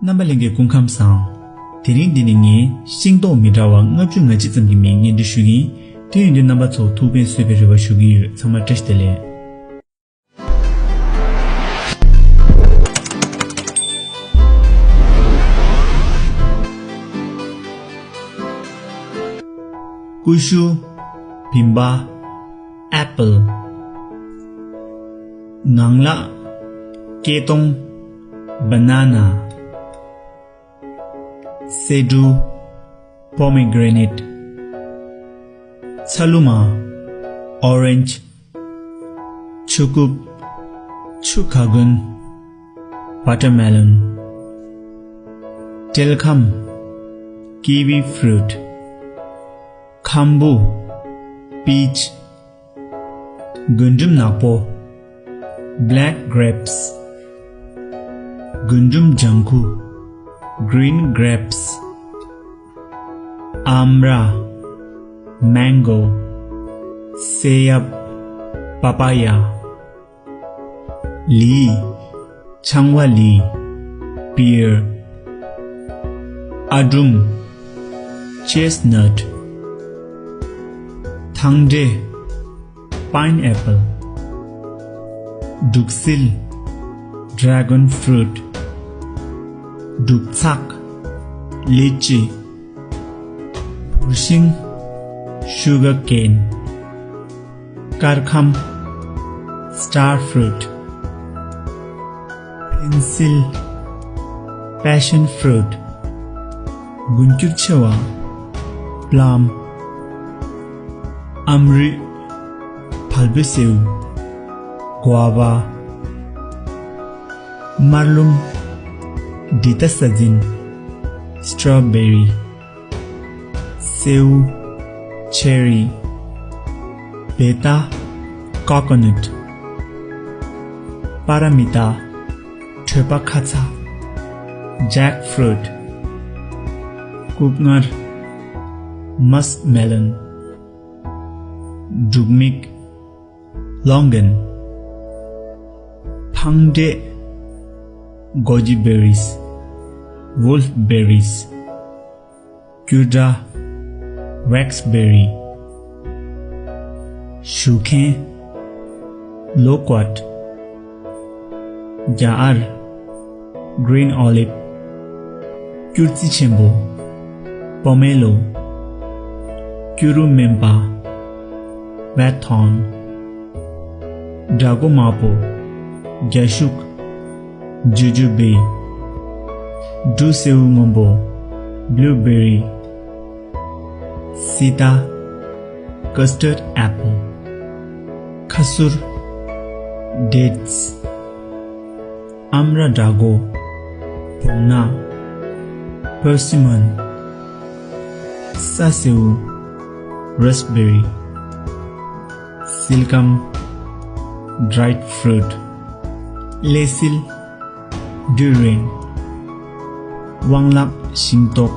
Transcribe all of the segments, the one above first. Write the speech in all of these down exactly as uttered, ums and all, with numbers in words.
རྣམ་པ་ལྷན་རྒྱས་སྐུ་ཁམས་བཟང་། དེ་རིང་འདི་ནས་ངས་ཤིང་ཏོག་མི་འདྲ་བ་ལྔ་བཅུ་ང་གཅིག་ཙམ་གྱི་མིང་སྙན་སྒྲོན་ཞུ་གི་ཡིན། དེ་ཡིན་དུས་རྣམ་པ་ཚོ་ཐུགས་ཕན་གསོས་པའི་རེ་བ་ཞུ་གི་ཡོད། ཚང་མ་བཀྲ་ཤིས་བདེ་ལེགས། ཀུ་ཤུ། བིམ་པ། apple། ངང་ལག་སྐེ་དོང་། banana། སེ་འབྲུ། pomegranate། ཚ་ལུ་མ། orange། ཆུ་ཀུབ། ཆུ་ཁ་གུན། watermelon། བྲེལ་ཁམ། kiwi fruit། ཁམ་བུ། peach། རྒུན་འབྲུམ་ནག་པོ། black grapes། རྒུན་འབྲུམ་ལྗང་ཁུ། green grapes། ཨམ་ར། mango། སེ་ཡབ། papaya། ལི། ཆང་བ་ལི། pear། ཨ་སྒྲུམ། chestnut། ཐང་འབྲས། pineapple། འབྲུག་སིལ། dragon fruit། འབྲུག་ཚག། lychee། བུར་ཤིང་། sugar cane། དཀར་ཁམ། star fruit། ཕན་སིལ། passion fruit། རྒུན་འགྱུར་ཆེ་བ། plum། ཨམ་རུས། བལ་པོའི་སེའུ། guava། དམར་ལུམ། འབྲི་ཏ་ས་འཛིན། strawberry། སེའུ། cherry། བེ་ཏ། coconut། པ་ར་མི་ཏ། ཁྲོས་པ་ཁ་ཚ། jackfruit། རྐུབ་མངར། muskmelon། འབྲུག་མིག། longan། ཕང་འབྲས། goji berries། wolfberries། སྐྱུར་དགྲ། waxberry། ཞུ་ཁན། loquat། རྒྱ་ཨར། green olive། སྐྱུར་རྩི་ཆེན་པོ། pomelo། སྐྱུ་རུ་སྨན་པ། red thorn། སྒྲ་སྒོ་དམར་པོ། རྒྱ་ཤུག། jujube། འབྲུ་སེའུ་སྔོན་པོ། blueberry། སི་ཏ། custard apple། ཁ་ཟུར། dates། ཨམ་ར་འདྲ་སྒོ། བོང་ནག། persimmon། ས་སེའུ། raspberry། སིལ་སྐམ། dried fruit། ཀླད་སིལ། durian། དབང་ལག་ཤིང་ཏོག།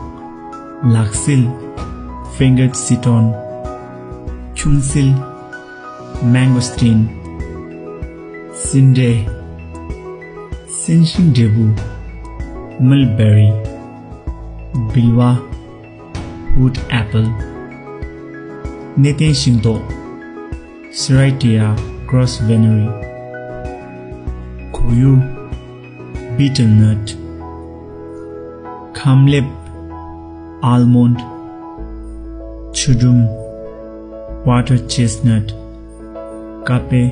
ལག་སིལ། finger citron། ཁྱུང་སིལ། mangosteen། སིན་འབྲས། སིན་ཤིང་འབྲས་བུ། mulberry། བིལ་བ། wood apple། གནས་བརྟན་ཤིང་ཏོག། Serratia grosvenori། གོ་ཡུ། betel nut། ཁམ་ལེབ། almond། ཆུ་སྦྲུམ། water chestnut། ཀ་པེ།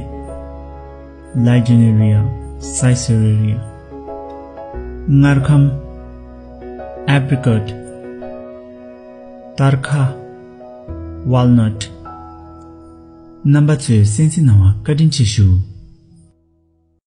Lignaria cicererea། མངར་ཁམ། apricot། སྟར་ཁ། walnut། རྣམ་པ་ཚོས་གསན་གཟིགས་གནང་བར་བཀའ་དྲིན་ཆེ་ཞུ།